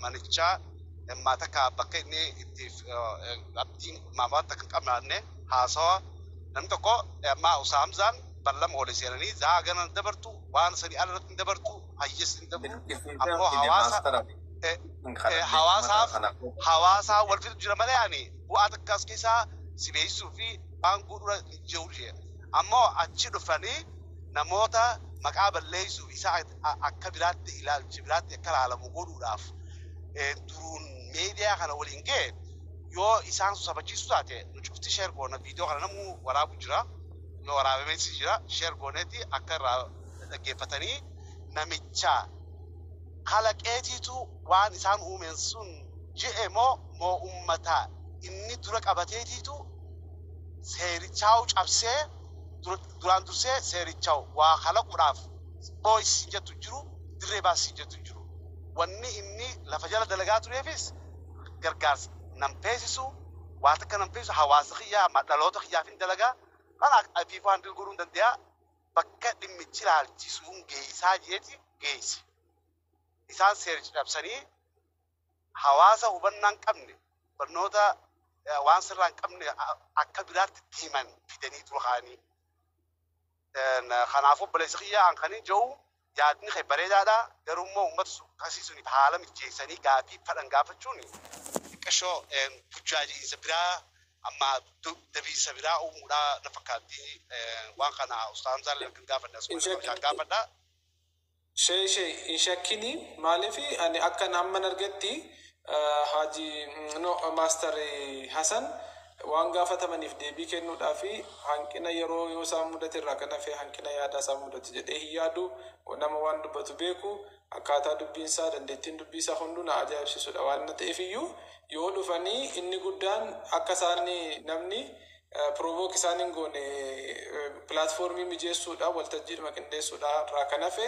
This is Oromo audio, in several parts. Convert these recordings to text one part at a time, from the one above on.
Manichaa takka bakka inni itti abdiin waan takka hin qabne haasawa namni tokko amma Usaamzaan ballama wali seenanii zaa gana dabartu, waan sanii ala irratti hin dabartu, hayyes hin dabru. Ammoo hawaasa hawaasaaf hawaasaa wal fidu jira malee ani bu'aa takka as keessaa si beeksisuu fi waan godhura jiru jee. Ammoo achi dhufanii namoota maqaa balleessuu isaa akka biraatti ilaalchi biraatti akka ilaalamu godhuudhaaf duruun meediyaa kana waliin ga'e yoo isaan sabachiisu taate, nu cufti share goona. Viidiyoo kana namuu waraabu jira, yoo waraabamees jira, share gooneeti akka irraa dhaggeeffatanii namicha kalaqeetiitu waan isaan uumeen sun je'e moo ummata inni dura qabateetiitu seerichaa'u cabsee duraan dursee seerichaa'u waa kalaquudhaaf dhooyisiin jettu jiru, dirree baasiin jettu jiru. Wanni inni lafa jala dalagaa tureefis gargaarsa nam feesisu, waa takka nam feesisu, hawaasa kiyyaa dhaloota kiyyaaf hin dalagaa kana afiifuu handil godhuu hin danda'a, bakka dhimmichi ilaalchisuun geessaa jeeti geessi. Isaan seericha cabsanii hawaasa hubannaa hin qabne, barnoota waan sirraa hin qabne akka biraatti itti himan fidanii dura kaa'anii. Kanaafuu obboleessi kiyyaa an kan jiru yaadni kee bareedaadha, garuu immoo uummata akkasii suniif haala mijeessanii gaafii fadhan gaafachuun xiqqashoo burjaajiinsa biraa amma dabiisa biraa uumuudhaa na fakkaatti. Waan kana ustaazaan kan gaafadha, asuma gaafadha. Shee hin shakkini. Maaliif ani akka amman argetti Haji no Master Hasan waan gaafatamaniif deebii kennuudhaa fi hanqina yeroo yoo isaan mudate irraa kan hafe hanqina yaadaa isaan mudate jedhee hin yaadu. Nama waan dubbatu beeku, akkaataa dubbiin isaa, dandeettiin dubbii isaa hunduu na ajaa'ibsiisudha. Waan na ta'eef iyyuu yoo dhufanii inni guddaan akka isaan namni provoke isaan hin goone platformii mijeessuudha, waltajjiidhuma qindeessuudha irraa kan hafe,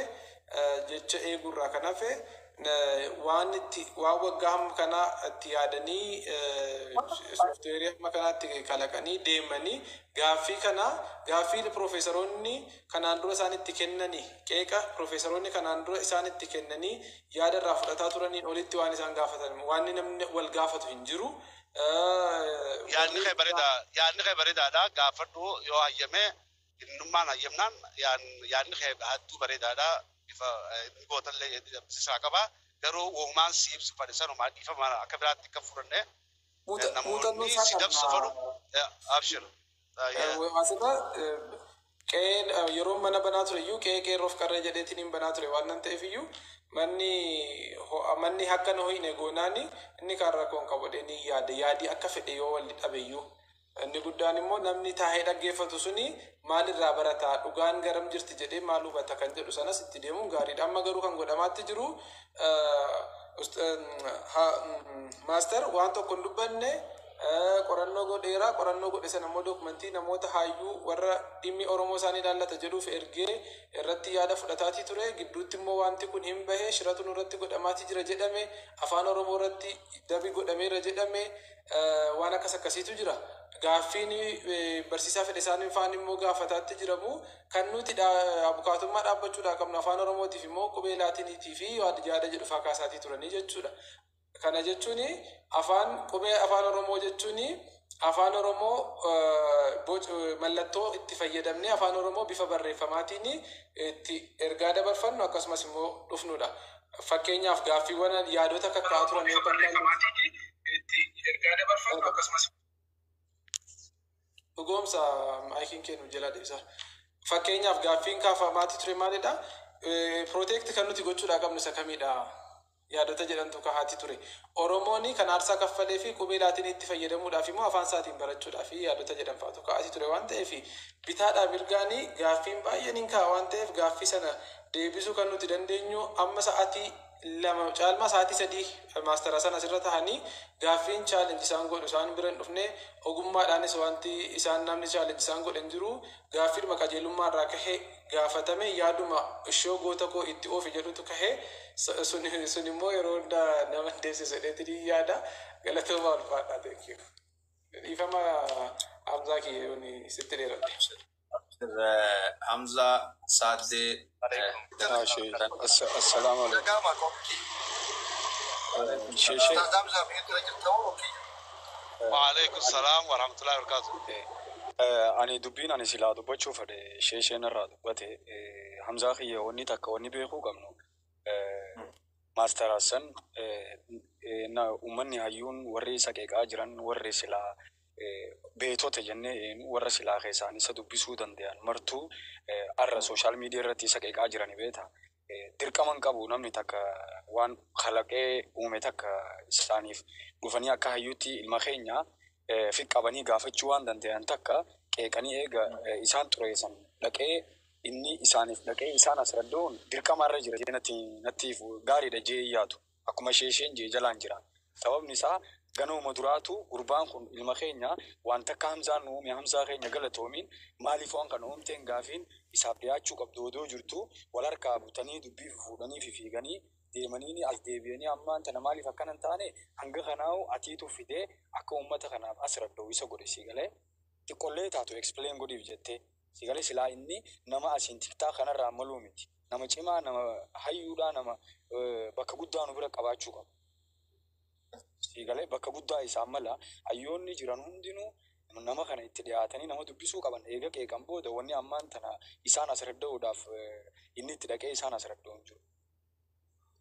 jecha eeguu irraa kan hafe, waan itti waan waggaa hamma kanaa itti yaadanii softwareii hamma kanaatti kalaqanii deemanii gaaffii kana, gaaffii piroofeesaroonni kanaan dura isaan itti kennanii, qeeqa piroofeesaroonni kanaan dura isaan itti kennanii yaada irraa fudhataa turaniin olitti waan isaan gaafatan waan namni wal gaafatu hin jiru. Yaadni kee bareedaa, yaadni kee bareedaadha. Gaafadhu yoo hayyame, innummaan hayyamnaan yaadni kee hedduu bareedaadha. Bifa inni gootallee sisaa qaba. Garuu uumaan si ibsu fadhe sanumaa, dhiifama akka biraatti akka fudhanne namoonni si dabsu fadhu abshir. Asirra qe'ee yeroo mana banaa ture iyyuu qe'ee qeerroof qarree jedheetiin hin banaa ture. Waan nan ta'eef iyyuu manni akka na ho'ine goonaani inni kaan rakkoo hin qabu jedhee ni yaada. Yaadii akka fedhe yoo walli dhabe iyyuu inni guddaan immoo namni taa'ee dhaggeeffatu suni maalirraa barataa, dhugaan garam jirti jedhee maal hubata kan jedhu sanas itti deemuun gaariidha. Amma garuu kan godhamaatti jiru Master waan tokko hin dubbanne, qorannoo godheera. Qorannoo godhe sana immoo documentii namoota hayyuu warra dhimmi Oromoo isaanii ilaallata jedhuuf ergee irratti yaada fudhataatii ture. Gidduutti immoo wanti kun hin bahe, shiratu nurratti godhamaatii jira jedhame, afaan Oromoo irratti dabi godhameera jedhame, waan akkas akkasiitu jira. Gaaffiin barsiisaa fedhe isaanii faan immoo gaafataatti jiramu kan nuti abukaatummaa dhaabbachuudhaa qabnu afaan Oromootiif immoo qubee Laatiniitii fi yaada jedhu faa kaasaatii turanii jechuudha. Kana jechuun afaan qubee afaan Oromoo jechuun afaan Oromoo mallattoo itti fayyadamnee afaan Oromoo bifa barreeffamaatiin itti ergaa dabarfannu akkasumas immoo dhufnudha. Fakkeenyaaf gaaffiiwwan yaadota kakkaa'aa turan yoo kan itti ergaa dabarfannu akkasumas dhugoomsa miciin kennu jala deebisa. Fakkeenyaaf gaaffiin kaafamaatii ture maalidha? Protect kan nuti gochuudhaa qabnu isa kamidha? Yaadota jedhamtu kahaati ture. Oromoon kan aarsaa kaffalee fi qubee Laatinii itti fayyadamuudhaaf immoo afaan isaatiin barachuudhaaf yaadota jedhamfaatu kaa'atii ture. Waan ta'eef bitaadhaa mirgaanii gaaffiin baay'een hin ka'a. Waan ta'eef gaaffii sana deebisuu kan nuti dandeenyu amma sa'aatii 2 caalmaa sa'aatii 3 Master sana asirra tahanii gaaffiin challenge isaan godhu isaan bira hin dhufne. Ogummaadhaanis wanti isaan namni challenge isaan godhe hin jiru. Gaaffiidhuma qajeelummaa irraa kahee gaafatame, yaaduma ishoo goota koo itti oofi jedhutu kahee sun immoo yeroo hundaa nama deessisa jedheetiin yaada. Galatooma, ulfaadhaa, thank you. Dhiifama Hamzaa kiyya yoon sitti dheeradhe. Hamza Saaddee. Assalaamu alaikum. Sheeshee. Ustaaz Hamzaa biyya jirta moo kiyya? وعليكم السلام ورحمة الله وبركاته. Ani dubbiin ani silaa dubbachuu fedhe sheesheen irraa dubbate. Hamzaa kiyya, wanni takka wanni beekuu qabnu, Master Hassan, uummanni hayyuun warri isa qeeqaa jiran, warri silaa beetota jennee warra silaa keessaan isa dubbisuu danda'an martuu arra social media irratti isa qeeqaa jirani beeta. Dirqama hin qabu namni takka waan kalaqee uume takka isaaniif dhufanii akka hayyuutti ilma keenya fi qabanii gaafachuu waan danda'an takka qeeqanii eega isaan xureessan dhaqee inni isaaniif dhaqee isaan as raddoon dirqama irra jira jee natti gaariidha jee yaadu, akkuma isheen jee jalaan jira. Sababni isaa ganuma duraatu gurbaan kun ilma keenya waan takka Hamzaan nu uume, Hamzaa keenya galatoomiin maaliif waan kana uumteen gaafiin isaaf dhiyaachuu qabdu odoo jirtu, wal harkaa butanii dubbii fuudhanii fi fiiganii deemanii as deebi'anii ammaan tana maaliif akkana hin taane hanga kanaa'u atiitu fidee akka uummata kanaaf as raddoo isa godhe. Si galee xiqqollee taatu explain godhiif jettee si galee silaa inni nama asiin TikTok kanarraa maluu miti, nama cimaa, nama hayyuudhaa, nama bakka guddaa nu bira qabaachuu qaba. Si galee bakka guddaa isaan mala hayyoonni jiran hundinuu nama kana itti dhiyaatanii nama dubbisuu qaban. Eega qeeqan booda wanni ammaan tana isaan as radda'uudhaaf inni itti dhaqee isaan as radda'u hin jiru.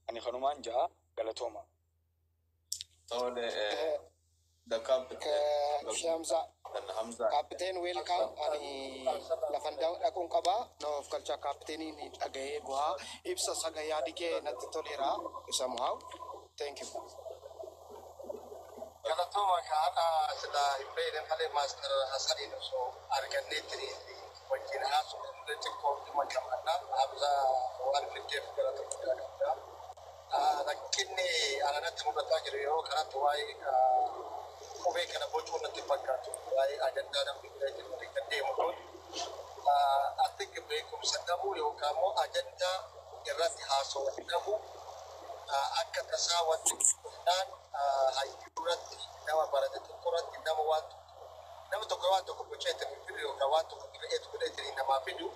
Ani kanumaan ja'a, galatooma. Tole, the captain. Shamsa. Hamza. Captain, welcome. Ani lafan dhaquun qaba. Na of galchaa kaapteeniin dhagahee bu'aa. Ibsa saga yaadi kee natti toleera. Isa muhaw. Thank you. Galatooma haadha sila hin beekne malee Master Hassaniin osoo arganneetti wajjin haasofne xiqqoo dhimma qabannaa. Hamza waan fiddeef galata guddaa qabda. Rakkinni ananatti mul'ataa jiru yeroo kanatti waa'ee qubee kana bocuu natti fakkaatu, waa'ee ajandaa namni bira jiru kan deemu kun I think beekumsa dhabuu yookaan immoo ajandaa irratti haasawuu dhabuu, akka tasaa wanti dhufnaan hayyuu irratti, nama barate tokko irratti, nama waan nama tokko waan tokko bocee ittiin fidu yookaan waan tokko create godhee ittiin namaa fidu,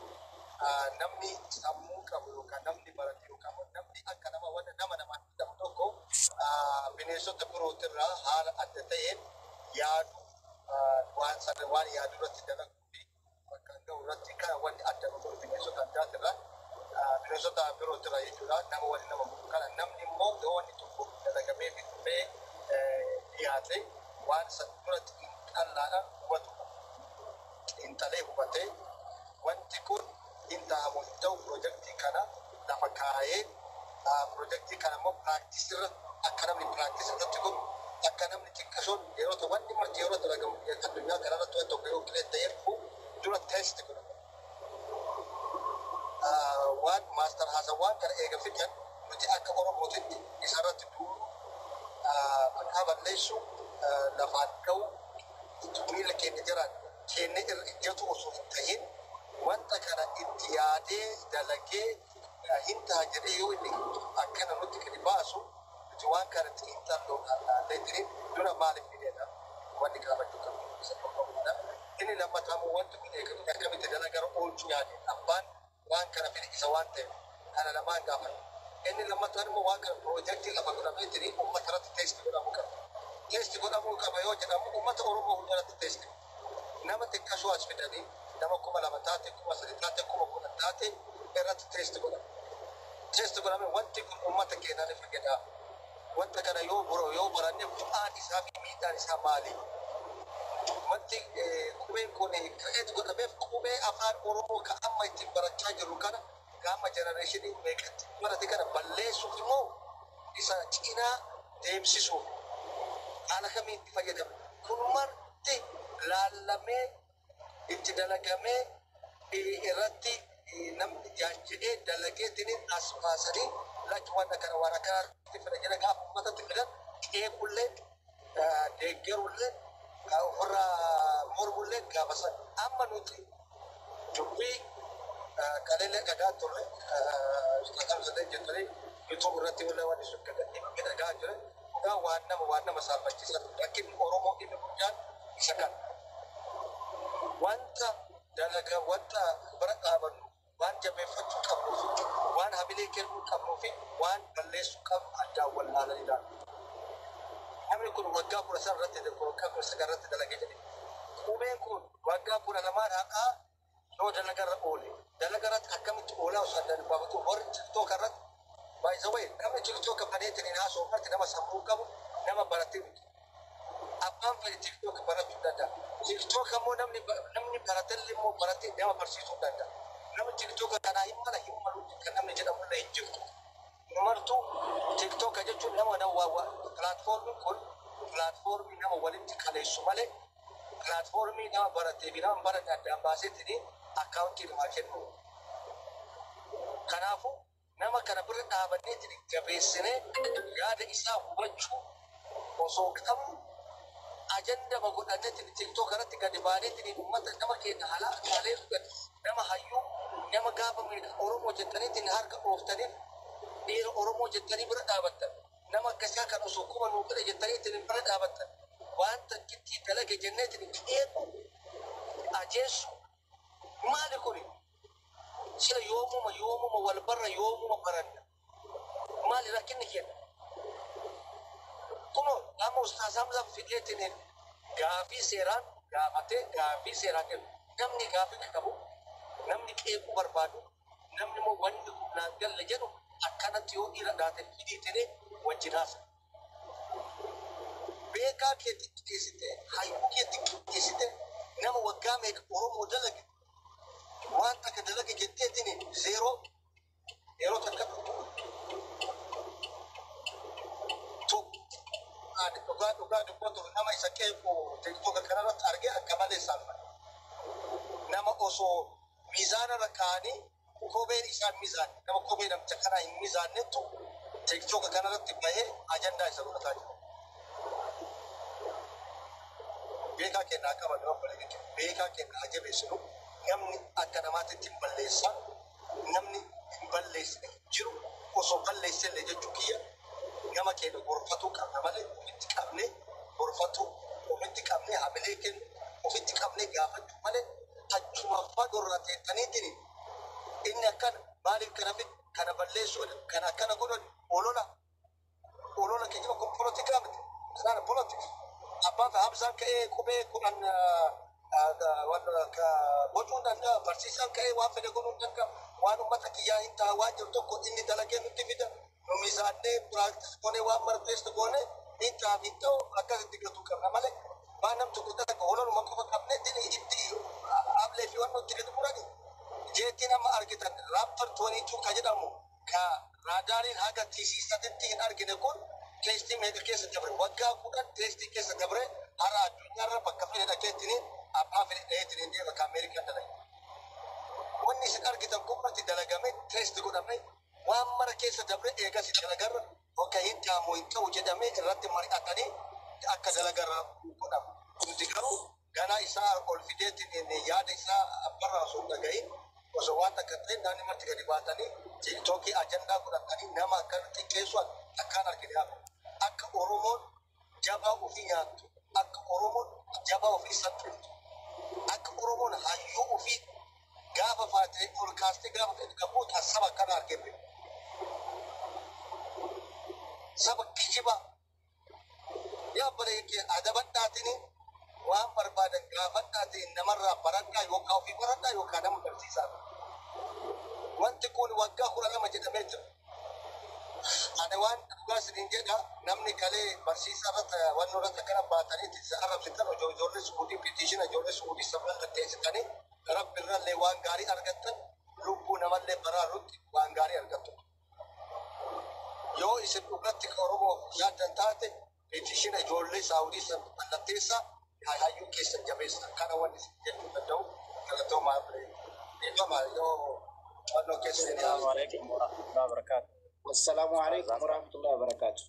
namni sammuu qabu yookaan namni barate yookaan immoo namni akka nama wanta nama namaan jedhamu tokko bineensota birootirraa haala adda ta'een yaadu, waan sana waan yaadu irratti dalaguu fi bakka ga'u irratti kana wanni adda nu godhu bineensota addaatirraa, bineensota birootirraa jechuudha. Nama wali nama godhu kana namni immoo yoo wanni tokko dalagamee fi dhufee dhiyaate waan san duratti xiinxallaadhaan hubatu qaba. Xiinxalee hubatee wanti kun hin ta'amu hin ta'u piroojeektii kana lafa kaayee, piroojeektii kana immoo practice irra akka namni practice irratti godhu, akka namni xiqqashoon yeroo ta'u wanni marti yeroo dalagamu addunyaa kanarratti wanti tokko yoo create ta'ee dhufu dura test godhama. Waan Master Hasan waan kana eega fidan nuti akka Oromootitti isarratti duulu, maqaa balleessu, lafaan ga'u, miila keenya jiraan keenya irra ijjatu osoo hin ta'in, wanta kana itti yaadee dalagee hin ta'a jedhee yoo inni akkana nutti gadi baasu, nuti waan kana xiinxalloodhaan laallee jirin dura maaliif fideedha wanni gaafachuu qabnu isa tokko. Inni lammataa immoo wanti kun eegalu akkamitti dalagara oolchuu yaade abbaan waan kana fide isa waan ta'eef kana lamaan gaafadha. Inni lammataan immoo waan kana piroojeektii lafa godhamee jiru uummata irratti test godhamuu qaba. Test godhamuu qaba yoo jedhamu uummata Oromoo hunda irratti test. Nama xiqqashoo as fidanii nama 2000 taate, 3000 taate, 10,000 taate irratti test godhama. Test godhame wanti kun uummata keenyaa ni fayyada. Wanta kana yoo baranne bu'aan isaa fi miidhaan isaa maali? Wanti qubeen kun create godhameef qubee afaan Oromoo ka amma ittiin barachaa jirru kana gama generation meeqatti barate kana balleessuuf immoo isa cinaa deemsisuuf haala kamiin itti fayyadama? Kun marti laallamee itti dalagamee irratti namni jedhee dalageetiin as baasanii lakki wanta kana waan akkanaatti fida jedha gaafa uummatatti fidan qeequllee, deeggarullee, ofirraa mormullee gaafa san. Amma nuti dubbii kaleellee dhagaa turre, ustaazaan jettanii YouTube irratti wala waan sun gadhiifamee dhagaa ture. Dhugaa waan nama saalfachiisan rakkinni Oromoo inni guddaan isa kana. Wanta dalagaa, wanta bira dhaabannu, waan jabeeffachuu qabnuu fi waan hamilee kennuu qabnuu fi waan balleessuu qabnu addaan wallaalanidha. Namni kun waggaa 15 irratti, waggaa 19 irratti dalagee jedhe. Qubeen kun waggaa 12 haqaa yoo dalagarra oole, dalagarratti akkamitti oolaa osoo addaan hin baafatu warri TikTok irratti. By the way, namni TikTok baneetiin hin haasa'u irratti nama sammuu qabu, nama baratee miti. Abbaan fedhe TikTok barachuu danda'a. TikTok ammoo namni baratellee immoo baratee nama barsiisuu danda'a. Namni TikTok kanaa hin mala hin malu kan namni jedhamullee hin jiru. Numartuu TikTok jechuun nama platformiin kun platformii nama walitti qaleessu malee platformii nama baratee fi nama baranne addaan baaseetiin accountii namaa kennu. Kanaafuu nama kana bira dhaabanneetiin jabeessinee yaada isaa hubachuu osoo qabnu, ajandama godhanneetiin TikTok irratti gadi baaneetiin uummata nama keenya halaa haalee nama hayyuu, nama gaafa meeqa Oromoo jettaniitiin harka dhooftaniif, dhiira Oromoo jettanii bira dhaabattan, nama akkasii kan osoo kuma nuu godhe jettaniitiin bira dhaabattan, waan takkittii dalage jenneetiin qeequ, ajeessu, maali kuni? Sila yoomuma wal barra, yoomuma baranna? Maali rakkinni kenna? Kunoo amma Ustaaz Hamzaa fideetiin gaafii seeraan gaafatee, gaafii seeraan kennu. Namni gaafii qabu, namni qeequu barbaadu, namni immoo wanni kun naan galle jedhu akkanatti yoo dhiira dhaate fidiitiin wajjin haasa. Beekaa keetti qixeessite, hayyuu keetti qixeessite, nama waggaa meeqa Oromoo dalage, waan takka dalage jetteetiin zero yeroo takka tokko. Ani dhugaa dhugaa dubbatu, nama isa qeequ TikTok kanarratti argee akka malee saalfadha. Nama osoo miizaana irra kaa'anii kopheen isaa miizaan, nama kophee namicha kanaa hin miizaannettu TikTok kanarratti bahee ajandaa isa godhataa jira. Beekaa kennaa qaba nama bareedu, beekaa kennaa jabeessinu. Namni akka namaatti hin balleessaa, namni hin balleessine hin jiru. Osoo balleessellee jechuu kiyya, nama keenya gorfatuu qabna malee ofitti qabnee gorfatuu, ofitti qabnee hamilee kennu, ofitti qabnee gaafachuu malee achuma fagorraa teettaniitiin inni akkana maaliif kana fide, kana balleessuu, kana akkana godhan, olola olola keenya kun polotikaa miti, isaan politics. Abbaan fi Hamzaan ka'ee qubee 10 bocuu danda'a, barsiisaan ka'ee waan fedhe godhuu danda'a. Waan uummata kiyyaa hin ta'a waan jiru tokko inni dalagee nutti fida, nu miizaannee practice goonee, waan mara test goonee, hin ta'a hin ta'u akkasitti gatuu qabna malee waan nam tokko dalaga ololuma qofa qabnee itti ablee fi waan nutti gadi murani. Jeettiin amma argitan Raptor 22 ka jedhamu, ka raadaariin haga tisiisatitti hin argine kun, testii meeqa keessa dabre? Waggaa 10 testii keessa dabre. Har'a addunyaarra bakka fedhe dhaqeettiniin abbaa fedhe dhaheettiniin deema ka Ameerikaan dalage. Wanni isin argitan kun marti dalagame, test godhame, waan mara keessa dabre. Eegas dalagarra bakka hin taamu hin ta'u jedhamee irratti mari'atanii akka dalagarra godhamu. Nuti garuu ganaa isaa ol fideetiin yaada isaa abbarraa osoo hin dhagahin, osoo waan takka ta'e namni marti gadi baatanii TikTokii ajandaa godhatanii nama akka xiqqeessu akkaan argine hafu. Akka Oromoon jabaa ofii nyaattu, akka Oromoon jabaa ofii salphiftu, akka Oromoon hayyuu ofii gaafa faatee ol kaastee gaafa fedhu gabboota saba akkana argine. Saba kijibaa yaa bareedee adabadhaatiin waan barbaadan gaafadhaatiin namarraa baradhaa, yookaan ofii baradhaa yookaan nama barsiisaa. Wanti kun waggaa 12 jedhamee jira. Ani waan dhugaa isiniin jedha, namni kalee barsiisaa irratti waan irratti akkana baatanii itti arrabsitan, ijoollee Suudii petition, ijoollee Suudii saban qixxeessitanii, Rabbi irrallee waan gaarii argattan, lubbuu namallee baraarutti waan gaarii argattu. Yoo isin dhugatti Oromoof yaaddan taate, petition ijoollee Saawudii san mallatteessaa, hayyuu keessan jabeessa. Kana wanni isin jechuu danda'u. Galatoomaa, dhiifama yoo fannoo keessa. السلام عليكم ورحمة الله وبركاته. السلام عليكم ورحمة الله وبركاته.